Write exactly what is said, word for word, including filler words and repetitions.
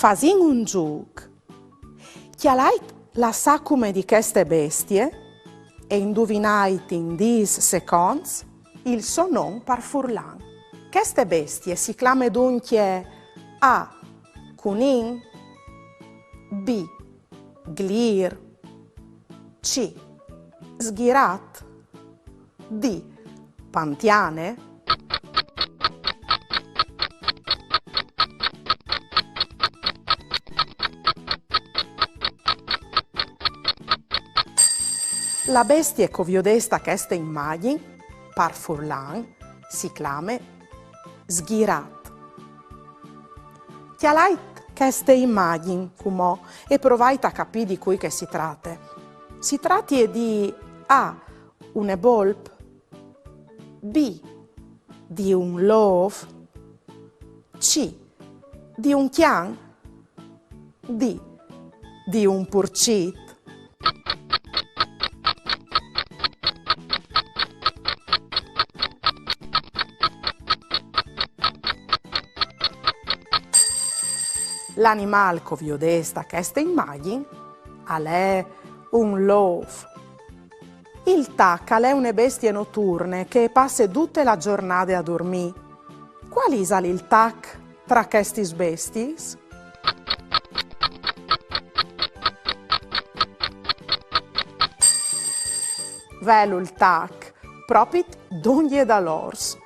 Fasìn un zûc. Cjalait la sacume di cheste bestie e induvinait in dîs seconts il so non par furlan. Cheste bestie si clame duncje A, cunin, B, glîr, C, sghirat, D, pantiane. La bestie che o viodês ta cheste imagjin, par furlan, si clame sghirat. Cjalait cheste imagjin cumò e provait a capî di cui che si trate. Si tratie di A, une bolp, B, di un lôf, C, di un cjan, D, di un purcit. L'animâl che o viodês ta cheste imagjin al è un lôf. Il tac al è une bestie noturne che e passe dute la zornade a durmî. Cuâl isal il tac tra chestis bestiis? Velu il tac, propit dongje dal ors.